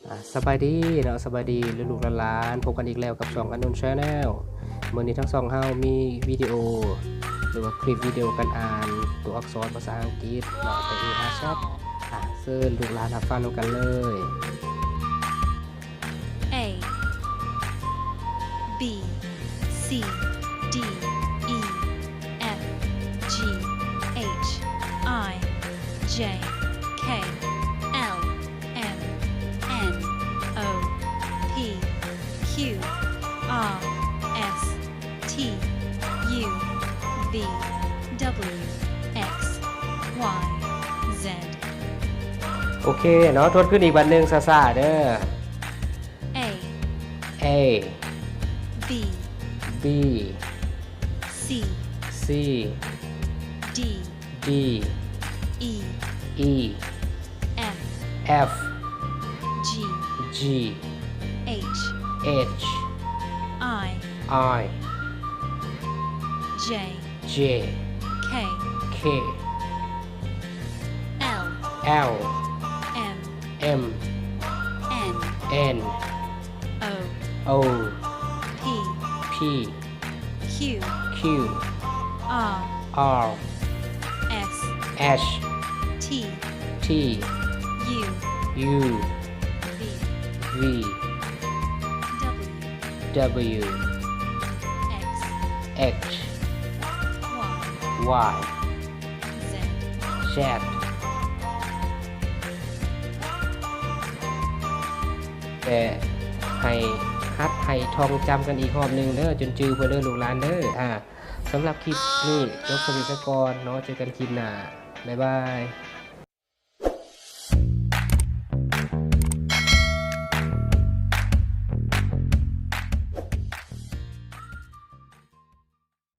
ອ່າ ສະບາຍດີເນາະ ສະບາຍດີລູກໆຫຼານໆ ພົບກັນອີກແລ້ວກັບຊ່ອງອານົນ Channel. ມື້ນີ້ທາງຊ່ອງເຮົາມີວິດີໂອ ຫຼືວ່າຄລິບວິດີໂອການອ່ານຕົວອັກສອນພາສາອັງກິດເນາະ ແຕ່ A ຫາ Z. ອ່າ ເຊີນລູກຫຼານຮັບຟັງນຳກັນເລີຍ. A, B, C, D, E, F, G, H, I, J, K, L, M, N, O, P, Q, R, S, T, U, V, W, X, Y, Z. ໂອເຄເນາະ ທວນຄືນອີກບາດໜຶ່ງຊ້າໆເດີ. A, A, B, B, C, C, D, D, E, E, F, F, G, G, H, H, I, I, J, J, K, K, L, L, M, M, N, N, O, O, P, P, Q, Q, R, R, S, S, T, T, U, U, V, V, W, W, X, X, Y, Y, Z, Z. ແຕ່ໃຫ້ ຫັດໃຫ້ທ່ອງຈຳກັນອີກຮອບໜຶ່ງເດີ ຈົນຈື່ເພິ່ນເດີລູກຫຼານເດີ. ອ່າ ສຳລັບຄລິບນີ້ຈົບສ່ຳນີ້ສາກ່ອນເນາະ ເຈີກັນຄລິບໜ້າ ບາຍບາຍ.